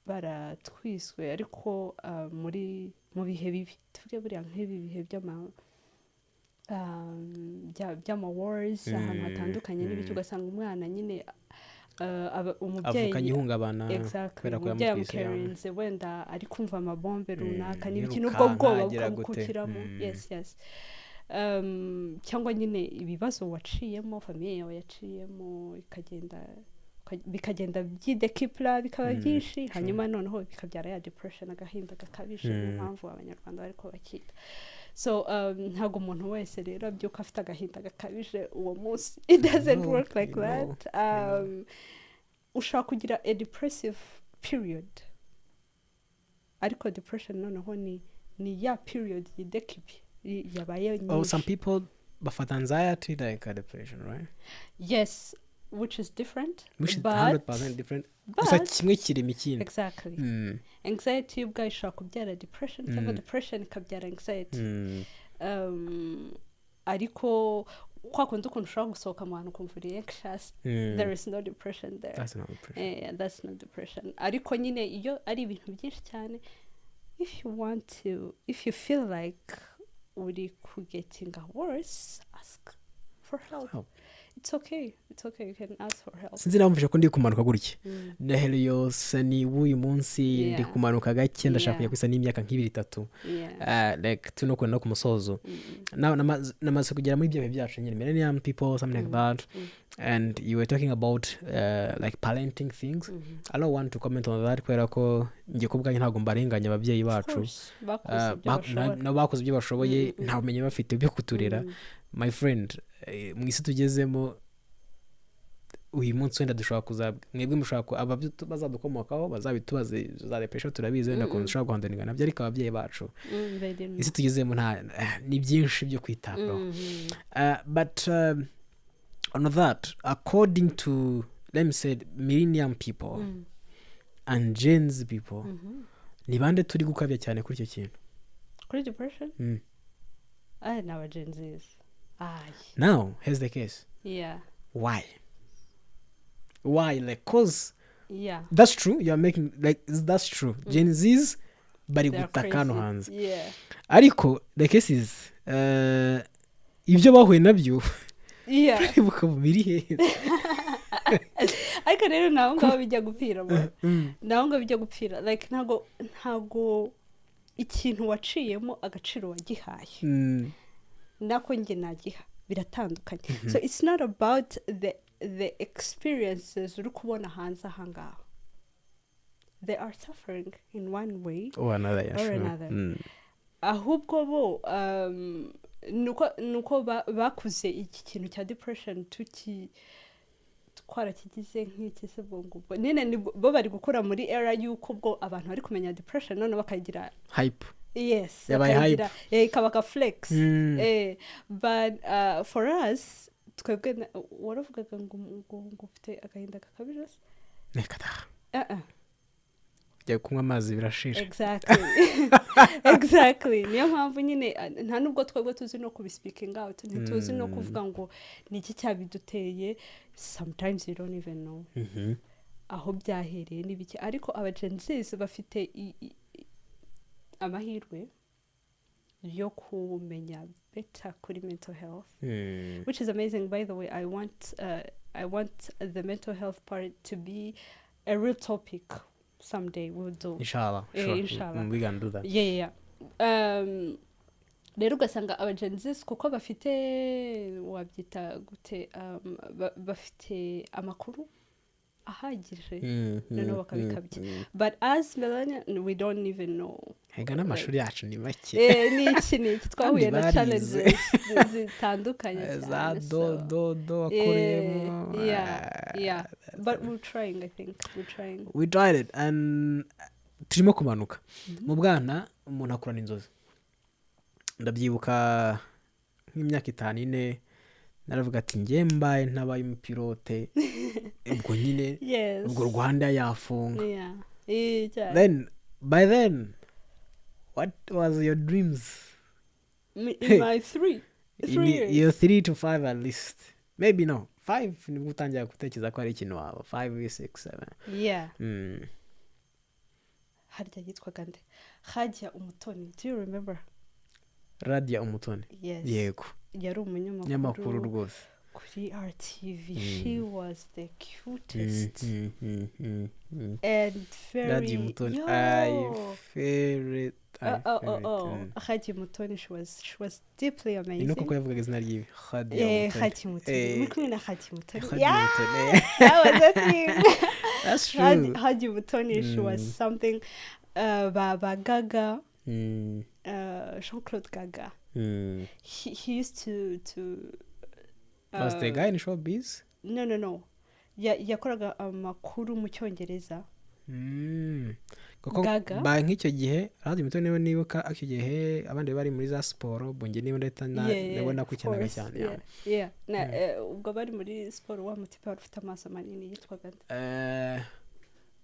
baratwiswe ariko muri mu bihe bibi, tuvuge buriya nk'ibi bihe by'ama wars ahantu hatandukanye n'ibiki, ugasanga umwana nyine umubyeyi Avukanye ihungabana Exactly. kubera ko Umubyeyi yamutwise, yeah. amucarinze wenda ari kumva amabombe runaka n'ibiki, Yirukanka, n'ubwo bwoba agira gute. bukamukukiramo. Yes, cyangwa nyine ibibazo waciyemo, famille yawe yaciyemo, ikagenda bikagenda byidekipura bikaba byinshi, hanyuma noneho bikabyara ya depression, agahinda gakabije. Niyo mpamvu Abanyarwanda bariko bakita so. Ntabwo umuntu wese rero abyuka afite agahinda gakabije uwo munsi. It doesn't No, work like I know, that. Ushobora kugira a depressive period, ariko depression noneho ni ya period yidekipi yabaye Oh, nyinshi. some people bafata anxiety like a depression, right? Yes, which is different. Which is but, 100% different. Gusa but kimwe kirema ikindi. Exactly. Anxiety ubwayo ishobora kubyara depression, cyangwa depression ikabyara anxiety. Ariko kwa kundi ukuntu ushobora gusohoka mu bantu ukumva uri anxious, there is no depression there. That's not depression. That's not depression. Ariko nyine iyo ari ibintu byinshi cyane, if you want to if you feel like uri kugettinga worse, ask for help. Help. It's okay, it's okay, you can ask for help. Sinzi namvise ko ndi kumanuka gutya na sani w'uyu munsi, ndi kumanuka gake, ndashaka kujya kwisa n'imyaka nk'ibiri itatu. Like tuno kwenda no ku musozo. Now, namaze kugera muri ibyo bihe byacu nyine, millennium people, something like that, and you were talking about like parenting things. I don't want to comment on that kubera ko njye ku bwanjye ntabwo mbarenganya ababyeyi Of bacu. course, bakoze ibyo bashobora. Nabo bakoze ibyo bashoboye, nta bumenyi bafite byo kuturera. My friend, mu isi tugezemo Uyu munsi wenda dushobora kuza, mwebwe mushobora bazadukomokaho bazabitubaze za depression, turabizi wenda ukuntu dushobora guhandlinga nabyo, ariko ababyeyi bacu, They didn't. isi tugezemo nta ni byinshi byo kwitabwaho. But on that, according to, let me say, millennium people and Gen Z people, ni bande turi gukabya cyane kuri icyo kintu? Kuri depression? Mm. Ah, ni aba Gen Zs. Ay. Now here's the case. Why? Like, 'cause that's true, you are making, like, that's true, Gen Zs bari They are gutaka hano crazy. hanze, ariko the case is ibyo bahuye nabyo bukaba biri hehe? Ariko rero naho ngaho bijya gupfira, bro. Naho ngaho bijya gupfira, like, ntago ikintu waciyemo agaciro wagihaye nako njye nagiha biratandukanye. So it's not about the experiences uri kubona hanze ahangaha. They are suffering in one way or another, yeah, or sure. another. Ahubwo bo nuko bakuze iki kintu cya depression tuki twarakigize nk'iki se, ubwo ngubwo nyine bo bari gukora muri era y'uko ubwo abantu bari kumenya depression, none bakagira hype. Yes. Yabaye Bakayigira, ikaba ka flex. But for us, twebwe waravugaga ngo ufite agahinda gakabije se? Reka da. Uh-uh. Ujya kunywa amazi birashira. Exactly, niyo mpamvu nyine nta nubwo twebwe tuzi no kubispeaking out, ntituzi no kuvuga ngo ni iki cyabiduteye. Sometimes you don't even know aho byahereye n'ibiki, ariko aba Gen Zs bafite amahirwe yo kumenya better kuri mental health, which is amazing, by the way. I want the mental health part to be a real topic someday. We'll do. Inshallah. Eh, sure. Inshallah. We can do that. Yeah. Rero ugasanga aba Gen Zs, kuko bafite, wabyita gute, bafite amakuru ahagije, noneho bakabikabya, but as millennial we don't even know. Ega n'amashuri yacu ni make. Ni iki twahuye na Kandi barize. challenges zitandukanye za cyane, do so. do do wakuriyemo. Yeah, but we're trying. I think we're trying. We tried it and turimo kumanuka. Mu bwana umuntu akurana inzozi. Ndabyibuka nk'imyaka 5, 4, naravuga ati: "Njye mbaye ntabaye umupilote, ubwo nyine ubwo Rwanda yafunga." Yeah, cyane. Then by then, what was your dreams? In my three In years. Your 3 to 5 at least, maybe no, 5 nibwo utangira gutekereza ko hari ikintu waba, 5, 6, 7. Harya yitwaga nde? Hajya Umutoni, do you remember? Radia Umutoni? Yes. Yego. Yari nyamakuru umunyamakuru rwose. Kuri RTV. She was the cutest and very Radia Umutoni. Yo! I favorite, I Oh. favorite. Oh. Hajya Umutoni, she was deeply Ni amazing. nuko ko yavugaga izina ryiwe, Radia Umutoni. Hajya Umutoni. Muri kumwe na Hajya Umutoni. Hajya Yeah, Umutoni. that was a thing. That's true. Hajya Umutoni, she was something. Ba Gaga, Jean Claude Gaga. He used to Was the guy in showbiz? No. Yakoraga amakuru mu Cyongereza. Kuko Gaga. ba nk'icyo gihe Radio Umutoni niwe nibuka, icyo gihe abandi bari muri za siporo, ubwo njye niba ndahita ndabona nakurikiranaga cyane. Yeah. Na, ubwo bari muri siporo, wa mutipe wari ufite amaso manini yitwaga nde?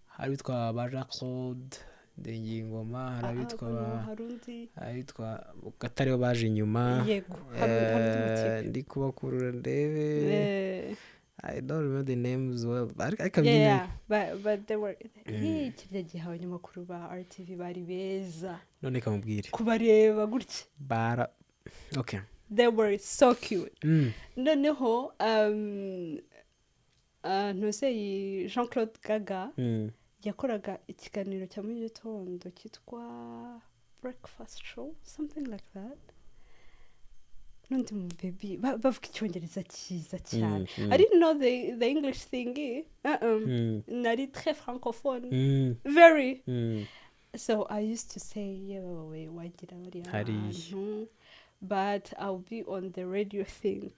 Hari abitwa ba Jean Claude Ndengiyingoma, hari abitwa Ah, ba no, hari undi. Hari abitwa Gatare baje inyuma. Yego, hari undi mutipe. Ndi kubakurura ndebe. I don't remember the names well, ariko nyine Yeah, but they were, hey, kirya gihe abanyamakuru ba RTV bari beza. None kamubwire. Kubareba gutya. Bara, okay. They were so cute. Noneho ntuzeyi Jean Claude Gaga yakoraga ikiganiro cya mu gitondo cyitwa Breakfast Show, something like that, n'undi mu baby bavuga Icyongereza cyiza cyane. I didn't know the English thingy. Uh-uh. Nari très francophone, very. So I used to say, "Yewe, wagira bariya Hariya. bantu," but I'll be on the radio thing.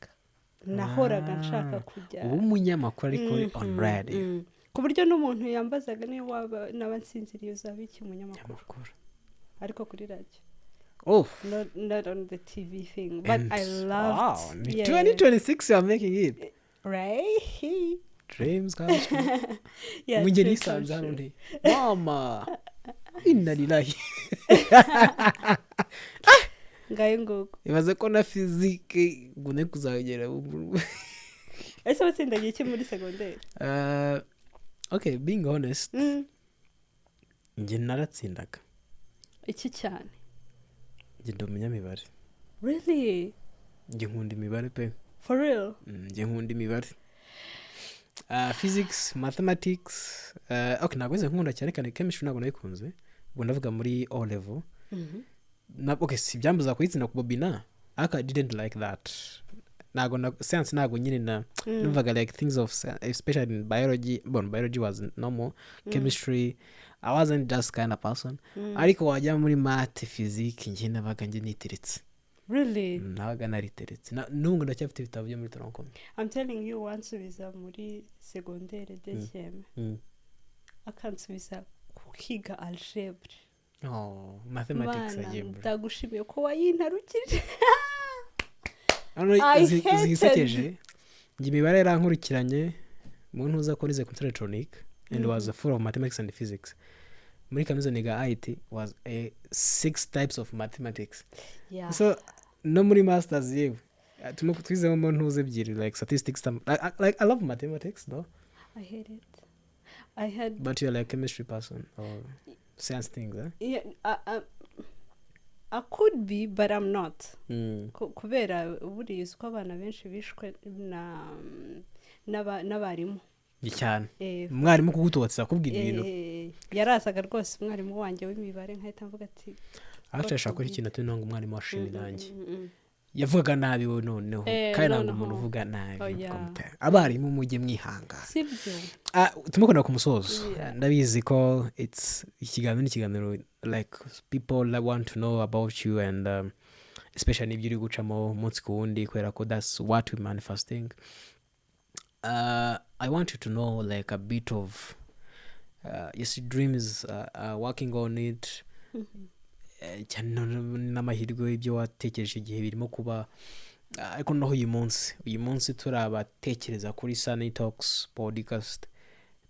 Nahoraga nshaka kujya Uba umunyamakuru ariko uri on radio. Ku buryo n'umuntu yambazaga niyo waba naba nsinziriye, uzaba iki? Umunyamakuru. Amakuru. Ariko kuri radio, Oh. not on the TV thing, but And I loved. Wow, in Yeah. 2026 you are making it. Right. Dreams come true. Yeah, Mu gihe dreams come nisanze hano true. nti mama inna lillahi. Ngayo nguko. Ibaze ko na physique ngo ne kuzagera. Ese watsindagiye iki muri segonderi? Okay, being honest, njye naratsindaga. Iki cyane? Njye ndi umunyamibare. Really? Njye nkunda imibare pe. For real? Njye nkunda imibare, physics, mathematics. Okay, ntabwo nzi nkunda cyane cyane chemistry, ntabwo nayikunze. Ubwo ndavuga muri O level. Na, okay, si byambuza kuyitsinda ku bobina, ariko I didn't like that. Ntabwo na science, ntabwo nyine na numvaga like things of especially in biology. Bon, biology was normal. Chemistry, I wasn't just kind of person. Ariko wajya muri math, physique, njye nabaga njye niteretse. Really? Nabaga nariteretse. N'ubu ndacyafite ibitabo byo muri tronc commun. I'm telling you, wansubiza muri segondere deuxième, akansubiza kukiga algèbre. Oh, mathematics. Mana, Algebra. ndagushimiye ko wayintarukije. Hano I hated. zisekeje, njye imibare yarankurikiranye mu ntuza ko nize computer electronic and was full of mathematics and physics. Muri kaminuza niga IT, was a six types of mathematics. So no muri masters yewe, turimo twizemo mu ntuza ebyiri, like statistics like I love mathematics though. I hate it. I had But you're like chemistry person or science things, eh? Yeah, I could be, but I'm not. Kubera buriya uzi ko abana benshi bishwe na n'abarimu. Ni cyane. Eh, Umwarimu kugutotsa, akubwira ibintu. Yarazaga rwose, umwarimu wanjye w'imibare, nkahita mvuga ati Actually, ashobora kuba forbid. ikintu atari ngo umwarimu washimye nanjye Mm. yavugaga nabi we noneho. Eh, Kandi ntabwo noneho. umuntu uvuga nabi Oya. abarimu mujye mwihangana. Sibyo? Ah, turimo kugana ku musozo. Yeah. Ndabizi ko it's ikiganiro ni ikiganiro, like people like want to know about you and especially n'ibyo uri gucamo umunsi ku wundi, kubera ko that's what we manifesting. I want you to know like a bit of yes, dreams, working on it. Cyane n'amahirwe y'ibyo watekereje igihe birimo kuba. Ah, ariko noneho uyu munsi turabatekereza kuri Sunny Talks podcast,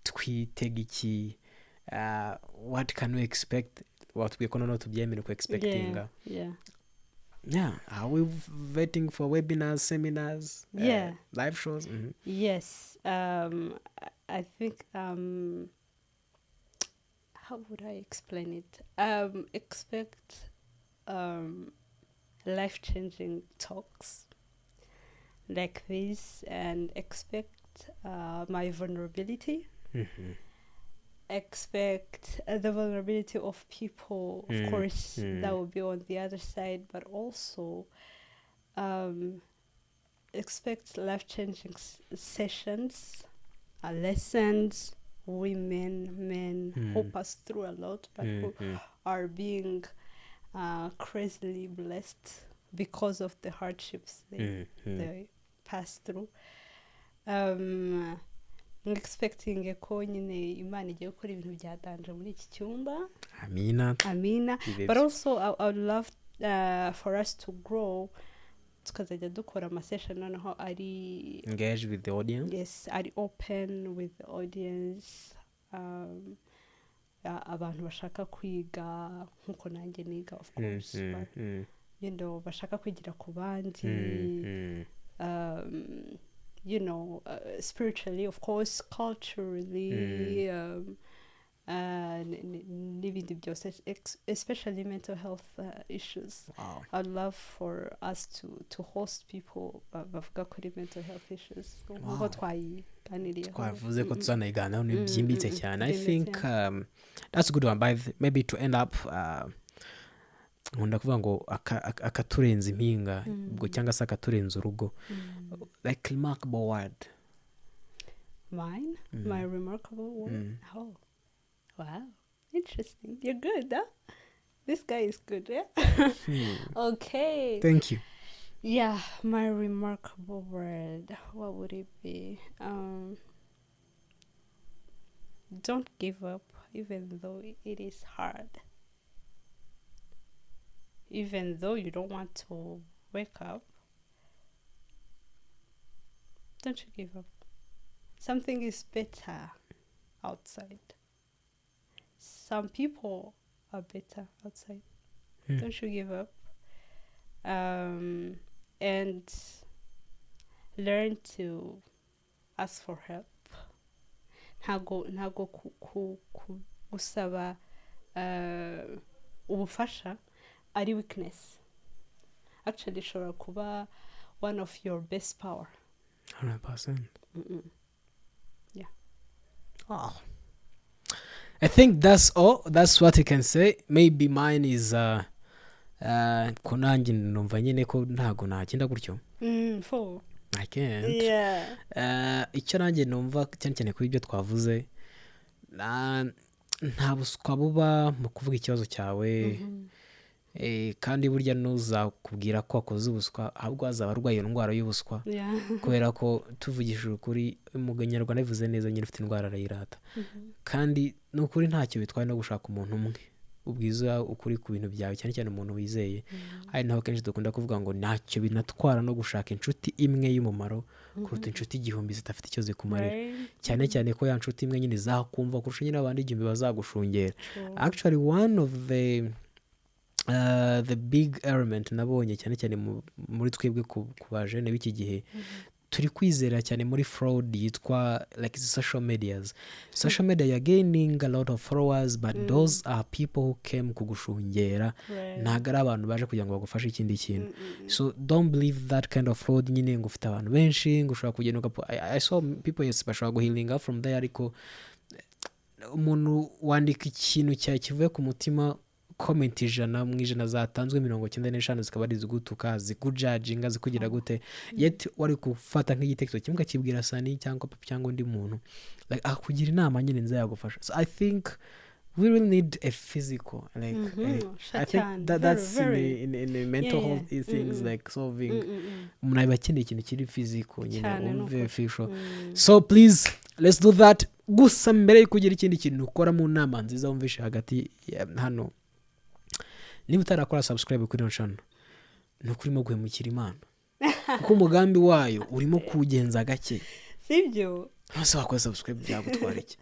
twitega iki? What can we expect? Watubwiye ko noneho tubyemere ku expectinga. Yeah. Yeah, are we waiting for webinars, seminars, Yeah. live shows? Yes. I think, how would I explain it? Expect life-changing talks like this, and expect my vulnerability. Expect the vulnerability of people, of course, that will be on the other side, but also expect life-changing sessions, lessons, women, men who pass through a lot, but who are being crazily blessed because of the hardships they pass through. Expecting ko nyine Imana igiye gukora ibintu bya danger muri iki cyumba. Amina. Amina. Bibe But byo. also I would love for us to grow, tukazajya dukora amasession noneho ari Engage with the audience. Yes, ari open with the audience, abantu bashaka kwiga nkuko nanjye niga, of course, but bashaka kwigira ku bandi, spiritually, of course, culturally, n'ibindi byose, especially mental health issues. I'd love for us to host people bavuga kuri mental health issues nkuko twayiganiriyeho. Twavuze ko tuzanayiganiraho ni byimbitse cyane. I Byimbitse, think yeah. That's a good one. By the, maybe to end up, nkunda kuvuga ngo akaturenza impinga, ubwo cyangwa se akaturenza urugo, like remarkable word. Mine? My remarkable word? Mm. Oh, wow, interesting. You're good, huh? This guy is good, yeah? Hmm. Okay. Thank you. Yeah, my remarkable word, what would it be? Don't give up, even though it is hard, even though you don't want to wake up. Don't you give up. Something is better outside. Some people are better outside. Don't you give up. And learn to ask for help. Ntago gusaba ubufasha ari weakness. Actually, ishobora kuba one of your best power. 100%. Yeah. Oh. I think that's all. That's what I can say. Maybe mine is ko nanjye numva nyine ko ntago nagenda gutyo. Four. I can't. Icyo nanjye numva cyane cyane kuri ibyo twavuze, nta buswa buba mu kuvuga ikibazo cyawe. Kandi burya ntuzakubwira ko wakoze ubuswa, ahubwo azaba arwaye iyo ndwara y'ubuswa. Kubera ko tuvugishije ukuri, umunyarwanda bivuze neza nyine, ufite indwara arayirata. Kandi ni ukuri ntacyo bitwaye no gushaka umuntu umwe ubwiza ukuri ku bintu byawe, cyane cyane umuntu wizeye. Hari naho kenshi dukunda kuvuga ngo ntacyo binatwara no gushaka inshuti imwe y'umumaro kuruta inshuti 1000 zidafite icyo zikumarira. Cyane cyane ko ya nshuti imwe nyine izakumva kurusha nyine abandi 1000 bazagushungera. Actually, one of the big element nabonye cyane cyane muri twebwe ku bajene b'iki gihe, turi kwizera cyane muri fraud yitwa like social medias. Social media, you're gaining a lot of followers, but those are people who came kugushungera. Ntabwo ari abantu baje kugira ngo bagufashe ikindi kintu. So don't believe that kind of fraud nyine, ngo ufite abantu benshi ngo ushobora kugenda I saw people, yes, bashobora guhealinga from there, ariko umuntu wandika ikintu cyawe kivuye ku mutima, comment 100 mu ijana zatanzwe, 95 zikaba ari izigutuka, zikujudginga, zikugira gute, yet wari gufata nk'igitekerezo kimwe ukakibwira Sani cyangwa papa cyangwa undi muntu, like akugira inama nyine nziza yagufasha. So I think we really need a physical, like I think that's in the mental health things, like solving, umuntu aba akeneye ikintu kiri physical nyine, wumve official. So please, let's do that. Gusa mbere yo kugira ikindi kintu ukora mu nama nziza wumvishe hagati hano, niba utarakora subscribe kuri ino channel, ni ukuri urimo guhemukira Imana, kuko umugambi wayo urimo kuwugenza gake. Sibyo? Ese wakora subscribe byagutwara iki?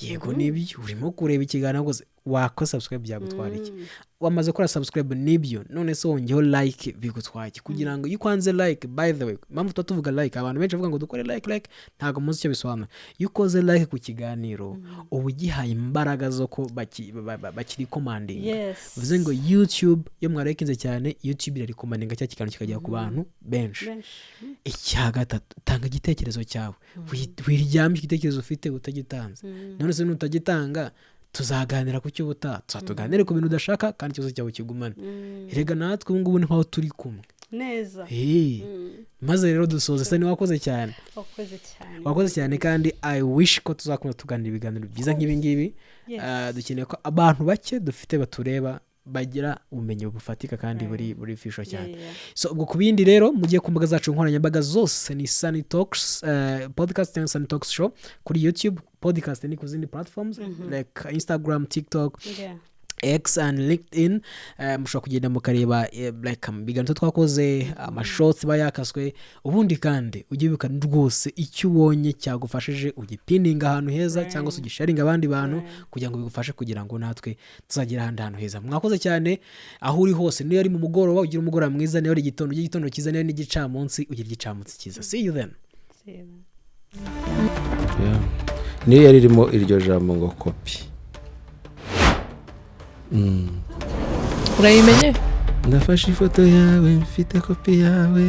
Yego, nibyo, urimo kureba ikiganiro gusa, wakora subscribe byagutwara iki? Wamaze gukora subscribe, nibyo, none se wongeyeho like bigutwara iki? Kugira ngo iyo ukanze like, by the way, impamvu tuba tuvuga like, abantu benshi bavuga ngo dukore like, like ntabwo muzi icyo bisobanura. Iyo ukoze like ku kiganiro, uba ugihaye imbaraga zo ko bakirecommendinga. Bivuze ngo YouTube, iyo mwalikinze cyane, YouTube irarecommendinga cya kiganiro kikagera ku bantu benshi. Benshi. Icya gatatu, tanga igitekerezo cyawe. Wiryamye igitekerezo ufite utagitanze. None se nutagitanga, tuzaganira ku cy'ubutaha, tuzatuganire ku bintu udashaka kandi ikibazo cyawe kigumane. Erega natwe ubu ngubu ni nkaho turi kumwe neza. Hey. Maze rero dusoze. Sani, wakoze cyane. Wakoze cyane. Wakoze cyane, kandi I wish ko tuzakomeza tuganira ibiganiro byiza nk'ibi ngibi. Dukeneye ko abantu bake dufite batureba bagira ubumenyi bufatika kandi buri fisho cyane. So ubwo ku bindi rero, mujye ku mbuga zacu nkoranyambaga zose, ni Sunny Talks podcast cyangwa Sunny Talks Show kuri YouTube, podcast ni ku zindi platforms like Instagram, TikTok, X and LinkedIn. Mushobora kugenda mukareba like ibiganiro twakoze, amashorts aba yakaswe. Ubundi kandi ujye wibuka rwose, icyo ubonye cyagufashije ugipininga ahantu heza cyangwa se ugisharinga abandi bantu kugira ngo bigufashe, kugira ngo natwe tuzagere ahandi hantu heza. Mwakoze cyane. Aho uri hose, niyo ari mu mugoroba ugira umugoroba mwiza, niyo ari igitondo ugira igitondo cyiza, niyo ari n'igicamunsi ugira igicamunsi cyiza. See you then. See you then. Yeah. Niyo yari irimo iryo jambo ngo kopi. Urayimenye? Ndafashe ifoto yawe, mfite kopi yawe.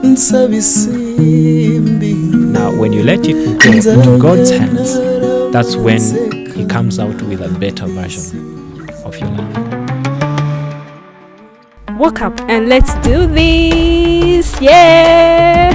Nsaba isimbi. Now, when you let it go into God's hands, that's when He comes out with a better version of your life. Wake up and let's do this. Yeah.